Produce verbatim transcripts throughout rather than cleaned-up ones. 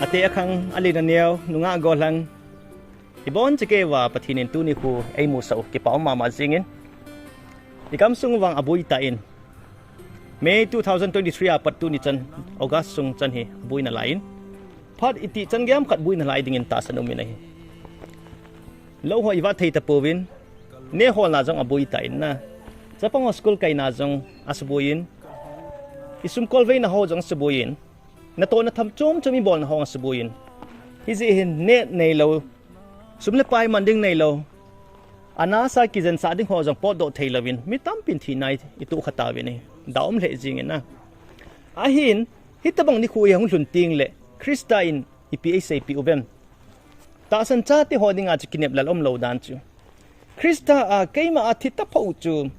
Te akhang, alina neo, nungah gollhang. Ibon chekeuva Pathen in tuni khu eimusah u kipa um mama jingin. Igamsung vang abui tan. May two thousand twenty-three apat tuni chan, August sung chan hi abui nalai in. Phat iti chan gei ham khat bui nalai dingin tahsan umin ahi. Lou ho ivat thei tapouvin. Neh holna jong abui tan na. Chapang ho school kaina jong asubuiyin. Isum kolveina ho jong asubuiyin. Natohna tham chom chom ibolna ho asubuiyin. Hijeh hin neh neilou. Sum le pai man ding neilou. Anasa kijensah ding ho jong potdoh theilouvin. Mi tampin thina itoh kha tauvin ahi. Daum lheh jingin na. Ahin, hitabang nikho ihung lhun tengle. Christa in ipi eiseipeh uvem. Tahsan chate ho dinga chu kinep lal umlou dan chu. Christa a keima a thi tapou chu.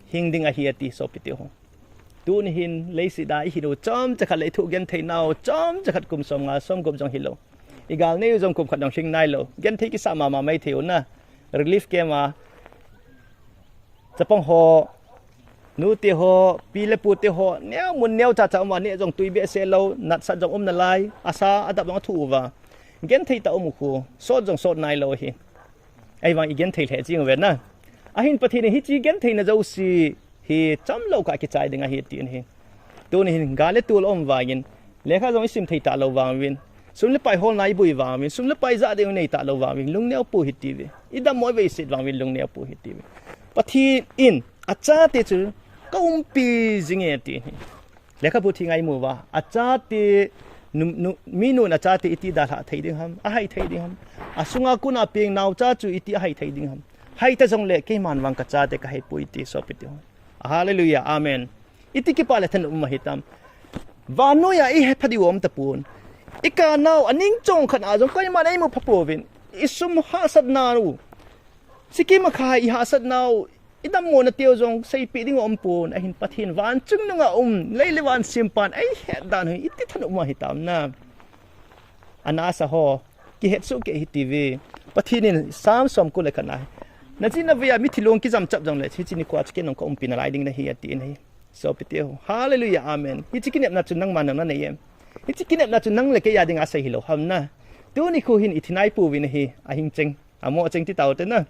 Hing ding ahi ati sopite ho. Tuni hin leiset a ihin u chomcha khat le ithoh genthei nau chomcha khat kum somnga somgup jong hilou. Igal nei u jong kum khat jong hing nailou. Genthei kisah mama maithei u na. Relief camp a. Chapang ho. Nute ho. Pi le pute ho. Neo mun neo chacha um a neh jong tui behseh lou. Natsat jong um nalai. Asa adap jong athu uva. Genthei tah um u khu. Sot jong sot nailou hi. Ahivang igenthei lheh jing uve na. Ahin Pathen in hiche gentheina jouse hi chamlou kah kichai ding ahi tin ahi. Tuni hin gal le tol um vangin, lekha jong isim thei talou vangin, sum le pai holna ibui vangin, sum le pai jah ding nei talou vangin, lungneo pou hitiuve. Idammo iveiset vangin, lungneo pou hitiuve. Pathen in achate chu kaumpi jinge tin ahi. Lekhabu theng a imu uva, achate, nu, nu, minun achate iti dalha thei ding ham, ahai thei ding ham. Asunga kon a peng naocha chu iti ahai thei ding ham. Hai ta jongle keiman vang kachate kahaipoi ti sopite ho. Hallelujah, amen. Iti kipah le thanom ahitam. Vannoi a ihepha diu um tapon. Ikanao aning chong khat a jong koiman eimu phapouvin. Isum hahsatna u. Sikkim a kha ihahsatna u. Idammo na teu jong seipeh ding umpon, ahin Pathen van chungnunga um, lei le van sempan, eihet dan hi, iti thanom ahitam na. Anasa ho, kihetsoh kei hitiuve. Pathen in Psalm som ko le khat na. Najina veiya mithi long kijam chap jongle, hiche nikho a chu kei nong kaumpi nalai ding nahi atin ahi. Sopite ho. Hallelujah, amen. Hiche kinepna chu nangma nang nanei em. Hiche kinepna chu nang le kei a dinga sei hilou ham na. Tuni kho hin ithi nai pouvin ahi, ahing cheng. Amo cheng ti taute na.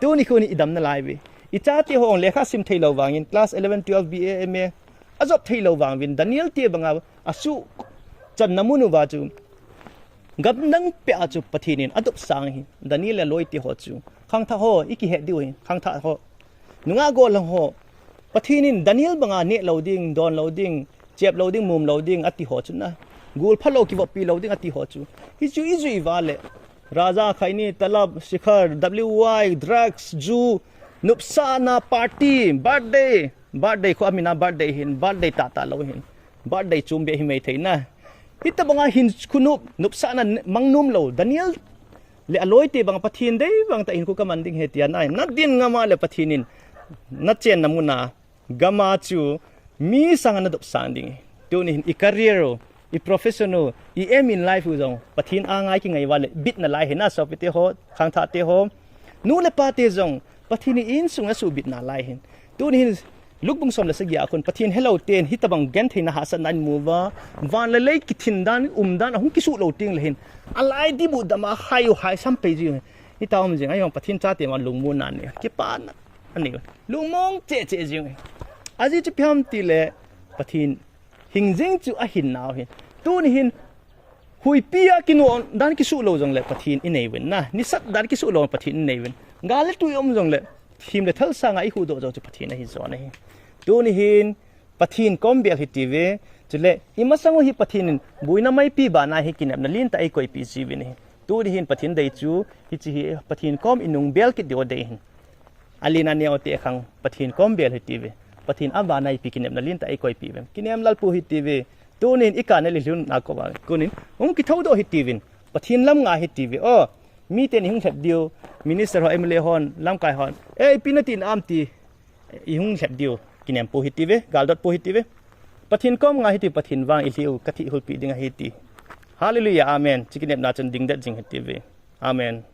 Tuni kho hin idam nalai uve. Ichate ho lekha sim theilou vangin class eleven, twelve, B A, M A. Ajop theilou vangin Daniel te banga asuhchanna mun uva chu. Gamdang peh a chu Pathen in adopsang ahi. Daniel le aloite ho chu. Khangthah ho, ikihet diu ahi. Khangthah ho. Nungah gollhang ho. Pathen in Daniel banga neh lou ding, don lou ding, chep lou ding, mum lou ding, ati ho chu na. Gul phalou kivoppi lou ding, ati ho chu. Hichu ijui uva le. Raja khaini, talab, shikhar, W Y, drugs, ju, nopsahna, party, birthday. Birthday kho amin a birthday hin, birthday tahtah lou hin. Birthday chom beh himai thei na. Hitabanga hin khonop, nopsahna mangnom lou. Daniel le aloite bang Pathen dei bang tah hin kho kaman ding ahi tia na. Nadin ngam a le Pathen in nachenna mun a gam a chu mi sanga nadopsang ding. Tuni hin i career u, i profession u, i aim in life u jong Pathen a ngai kingai uva le bit nalai ahi na sopite ho, khangthah te ho. Nu le pate jong Pathen in insung asuhbit nalai ahi. Tuni hin Luke bung som le sagi a khun Pathen helou ten hitabang gentheina hahsatna in mu uva, van le lei kithin dan, um dan, ahung kisuh lou tengle hin. Alai dibu dama hai u hai sam pei ji. Hita um jing, ahivang Pathen chate ma lungmonna nei. Kipana. Ani. Lungmong cheh cheh jing. Ajeh chu ipi ham tile Pathen hingjing chu ahin nau hin. Tuni hin huipi a kinu dan kisuh lou jongle Pathen inei uvin na. Nisat dan kisuh lou Pathen inei uvin. Gal le tui um jongle thim le thal sanga ihuhdoh jou chu Pathen ahi jo ahi. Tuni hin Pathen kom bel hitiuve. Chule imasang u hi Pathen in buina maipi bana hi kinepna lentah eikoipeh jiuvin ahi. Tuni hin Pathen dei chu hiche hi Pathen kom inung bel kit diu dei hin. Alina neote khang Pathen kom bel hitiuve. Pathen abana ipi kinepna lentah eikoipeh uvem. Kinem lal pou hitiuve. Tuni hin ikah nel ilhun na koma. Konin hung kithoudoh hitiuvin. Pathen lam nga hitiuve. O, miten ihung lhep diu. Minister ho, M L A hon, lamkai hon. E, ipi nati nam ti. Ihung lhep diu. Kinem pou hitiuve. Galdot pou hitiuve. Pathen kom nga hitiuve, Pathen vang ilhiu kathi hulpeh ding ahi ti. Hallelujah, amen. Hiche kinepna chun dingdet jing hitiuve. Amen.